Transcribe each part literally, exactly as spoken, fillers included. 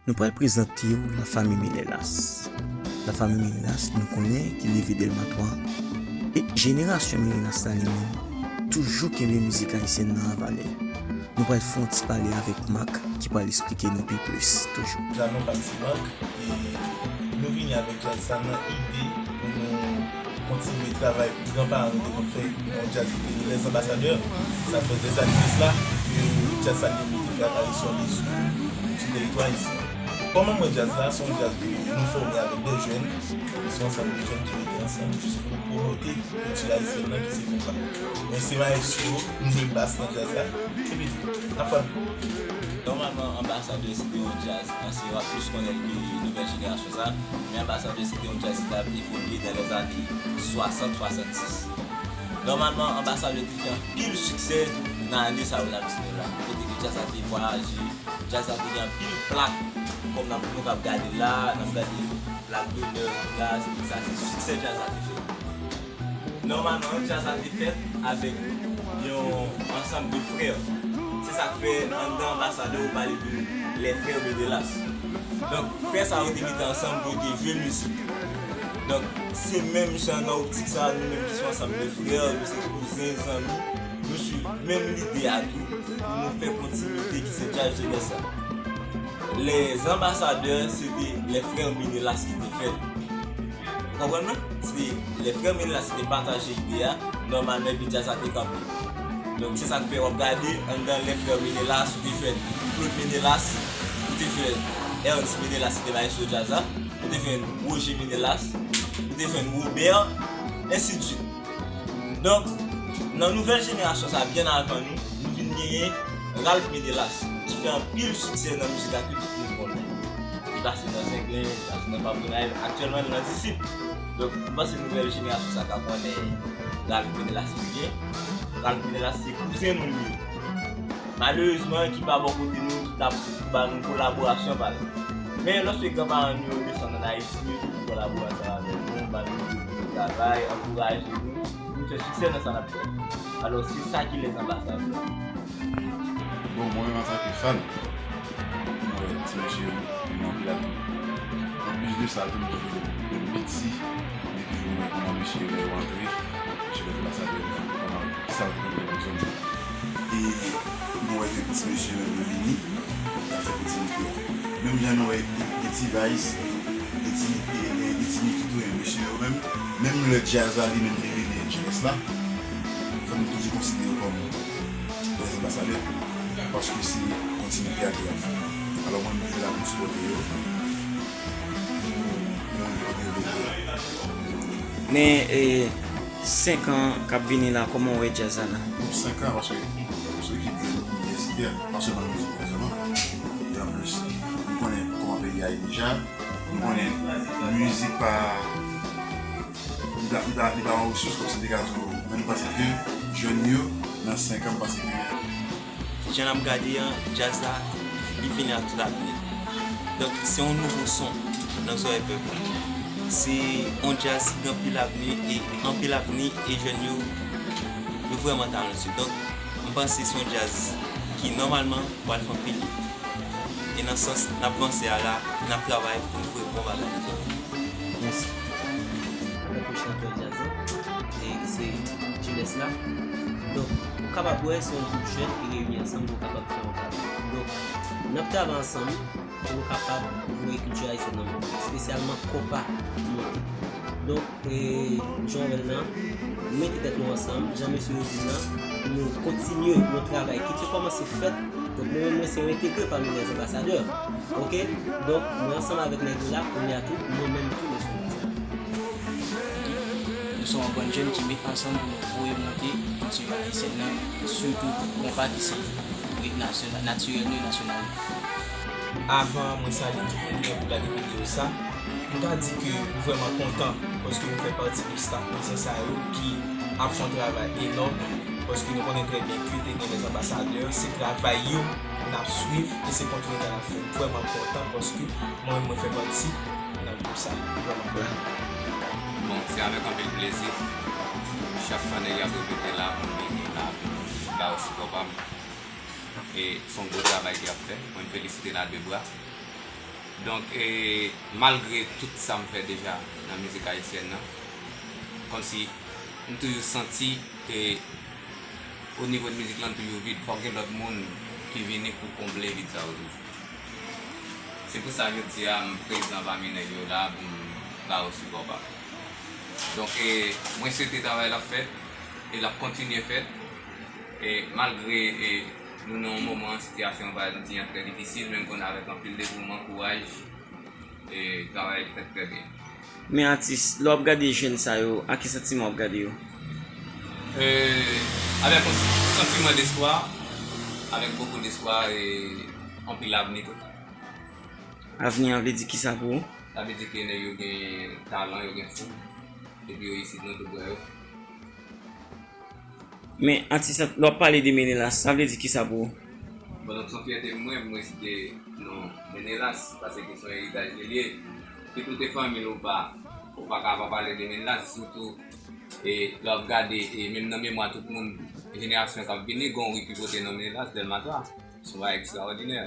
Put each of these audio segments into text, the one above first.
Nou pral prezante w Lafanmi Menelas. Lafanmi Menelas, nou konnen ki leve Dèlma twa. E jenerasyon Menelas la, li menm, toujou kenbe mizik ayisyèn nan an valè. Nou pral fè yon ti pale avèk Mak, ki pral esplike nou pi plis toujou. Jan nou pa ti Mak, e nou vini avèk djaz sa nan ide pou nou kontinye travay pou gran paran nou te konn fè yon djaz ki te rele Les Ambassadeurs. Sa fè dèzane de sa ke djaz sa li menm li te fè aparisyon li sou, sou teritwa ayisyen. Kòman m wè djaz la, se yon djaz ke nou fòme avèk de jèn, se yon ansanm de jèn ki rete ansanm jis pou nou pwomote kilti ayisyèn nan ki se konpa. Mwen se mayestwo, m jwe bas nan djaz la, epi tou, n ap fè l. Nòmalman, Ambassadeurs se te yon djaz, se w ap plis konnen l ke nouvèl jenerasyon sa, men Ambassadeurs se te yon djaz ki t ap evolye dans les années swasant, swasannsis. Nòmalman, Ambassadeurs te fè anpil siksè nan ane sa yo n ap di nou la, kote ke djaz la te vwayaje, djaz la te gen anpil plak, kòm n ap, nou k ap gade la, n ap gade plak donè la, se tout sa, se siksè djaz la te fè. Nòmalman, djaz la te fèt avèk yon ansanm de frè. Se sa k fè anndan Ambassadeurs ou pale de les frères Menelas. Donk, frè sa yo te mete ansanm pou yo te jwe mizik. Donk, se menm jan nan optik sa, nou menm ki se yon ansanm de frè, nou se kouzen, zanmi, nou swiv menm lide a tou, pou nou fè kontinite ki se djaz jenès la. Les Ambassadeurs, se te les frères Menelas ki te fè l. Ou konprann mwen? Se te les frères Menelas ki te pataje ide a, nòmalman, epi djaz la te kanpe. Donk, se sa k fè w ap gade anndan les frères Menelas, ou te jwenn Claude Menelas, ou te jwenn Ernst Menelas, ki te mayestwo djaz la, ou te jwenn Roger Menelas, ou te jwenn Robert, ensidsuit. Donk, nan nouvèl jenerasyon sa, byen avan nou, nou vin genyen Ralph Menelas, ki fè anpil siksè nan mizik la ke tout moun konnen. Li pase nan Zenglen, li pase nan Pablo Nail, aktyèlman li nan Disip. Donk, m panse nouvèl jenerasyon sa ka konnen Ralph Menelas pi byen. Ralph Menelas se kouzen nou li ye. Malerezman, ki pa bò kote nou, ki t ap ba nou kolaborasyon pa l. Men, lòske granparan nou yo desann ann Ayiti, yo toujou kolabore ansanm avèk nou, ba nou de travay, ankouraje nou, pou nou fè siksè nan sa n ap fè. Alò, se sa ki Les Ambassadeurs. Bon, mwen menm antanke fan, mwen wè ti mesye yo, yo gen anpil atouman. Anplis de sa, tou, m toujou, depi m piti, m te toujou wè kòman mesye yo, lè yo antre, mesye Les Ambassadeurs, kòman sa yo te konn fè fonksyone. E nou wè ke ti mesye yo vini, y ap fè kontinite a. Menm jan nou wè de, de ti Vice, de ti, de, de, de ti Nikito, e mesye yo menm, menm lè djaz la li menm li rele jenès la, fò nou toujou konsidere yo kòm les ambassadeurs, paske se kontinite a ke y ap fè. Alò mwen, m toujou la pou m sipòte yo. Men, e, senk an k ap vini la, kòman w wè djaz la la? Pou senk an, paske se ekip jèn inivèsitè, pa sèlman mizik la sèlman. E anplis, nou konnen kòman peyi a ye deja. Nou konnen mizik pa, li pa, li pa, li pa yon resous kòmsi te ka di w, men nou panse ke jèn yo, nan senk an, m panse ke Jan n ap gade an, djaz la, li vini ak tout avni. Donk, se yon nouvo son nan zòrèy pèp la. Se yon djaz ki gen anpil avni, e anpil avni, e jèn yo, yo vrèman talantiye. Donk, m panse se yon djaz ki, nòmalman, pral fè anpil hit. E nan sans n ap vanse a la, n ap travay pou n voye bon bagay nan zòrèy. Mèsi. Antanke chantè djaz la, e ki se Jules la. Donk, ou kapab wè se yon gwoup jèn ki reyini ansanm pou kapab fè yon travay. Donk, n ap travay ansanm pou nou kapab voye kilti ayisyèn nan monte, espesyalman konpa monte. Donk, e, jan w wè l lan, nou mete tèt nou ansanm, jan mesye yo di l lan, pou nou kontinye yon travay ki te kòmanse fèt. Donk, mwen menm, mwen se yon entegre pami les ambassadeurs. Oke? Donk, mwen ansanm avèk nèg yo la, kounye a tou, mwen menm tou, mwen se yon ambassadè. Nou se yon bann jèn ki met ansanm pou nou voye monte kilti ayisyèn nan, sitou konpa ki se rit nasyonal, natirèl nou e nasyonal nou. Avan mwen salye tout moun ki gen pou gade videyo sa, m ta di ke m vrèman kontan paske m fè pati de staff mizisyen sa yo ki ap fè yon travay enòm, paske nou konnen trè byen ke te gen les ambassadeurs, se travay yo n ap swiv e se kontinite n ap fè. M vrèman kontan paske mwen menm mwen fè pati nan gwoup sa. M vrèman kontan. Bon, se avèk anpil plezi. Chak fwa nèg yo ap repete la, mwen vini la pou ba yo sipò pa m. E se yon gwo travay ki ap fè. Mwen felisite n a de bra. Donk, e, malgre tout sa m fè deja nan mizik ayisyèn nan, kòmsi m toujou santi, e, o nivo de mizik lan toujou vid. Fòk gen lòt moun ki vini pou konble vid sa yo toujou. Se pou sa jodi a m prezan pami nèg yo la pou m ba yo sipò pa m. Donk, e, mwen swete travay la ap fèt e l ap kontinye fèt. E malgre, e, nou nan yon moman sitiyasyon pa Ayiti an trè difisil, men m konnen avèk anpil devouman, kouraj, e travay fèt trè byen. Men atis, lè w ap gade jèn sa yo, ak ki santiman w ap gade yo? E, avèk yon santiman despwa, avèk bokou despwa e anpil avni tou. Avni an vle di kisa pou ou? Sa vle di ke nèg yo gen talan, yo gen fou, epi yo isit nan tout bò yo. Men atis la, lè w ap pale de Menelas, sa vle di kisa pou ou? Bon, donk, se yon fyète pou mwen pou mwen site non Menelas, paske se yon eritaj li ye. Ki tout fanmi l ou pa, ou pa ka pa pale de Menelas, sitou, e, lè w ap gade, e, menm nan memwa tout moun, jenerasyon k ap vini, gen yon ri ki pote non Menelas, Dèlma twa. Se yon bagay ekstraòdinè.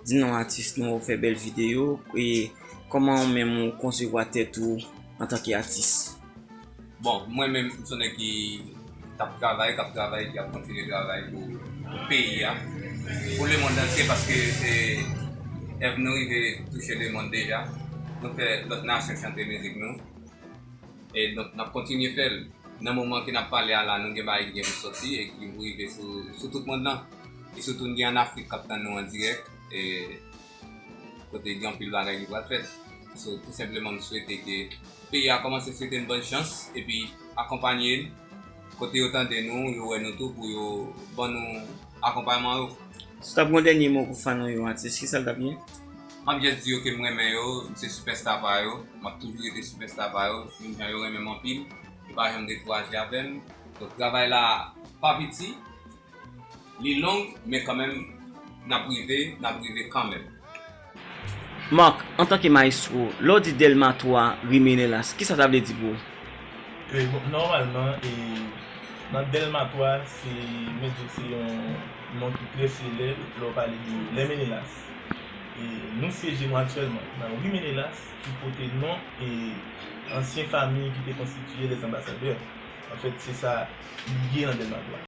Di non atis nou, ou fè bèl videyo, e kòman ou menm ou konsevwa tèt ou antanke atis? Bon, mwen menm, m se yon nèg ki t ap travay, k ap travay, ki ap kontinye travay pou, pou peyi a, pou lemonn antye, paske, e, èv nou rive touche lemonn deja. Nou fè lòt nasyon chante mizik nou. E donk, n ap kontinye fè l. Nan moman ke n ap pale a la, nou gen bagay ki gen pou sòti e ki pou rive sou, sou tout mond lan. E sitou, n gen ann Afrik k ap tann nou an dirèk. E kote gen anpil bagay ki pral fèt. So, tou senpleman, m swete ke peyi a kòmanse swete n bòn chans epi akonpanye n kote yo tande nou, yo wè nou tou pou yo ban nou akonpayman yo. Si w t ap gen yon dènye mo pou fan ou yo, atis, kisa l t ap ye? M ap just di yo ke m renmen yo, m se sipèsta pa yo, m ap toujou rete sipèsta pa yo, menm jan yo renmen m anpil, yo pa janm dekouraje avè m. Donk, travay la pa piti, li long, men kanmenm, n ap rive, n ap rive kanmenm. Marc, antanke mayestwo, lè w di Dèlma twa, ri Menelas, kisa sa vle di pou ou? E, bon, nòmalman, e, nan Dèlma twa, se, mwen di w, se yon non ki trè selèb lè w pale de lè Menelas. E, nou se jeno aktyèlman nan ri Menelas ki pote non e ansyen fanmi ki te konstitiye lè Anbasadè. Anfèt, se sa li ye nan Dèlma twa.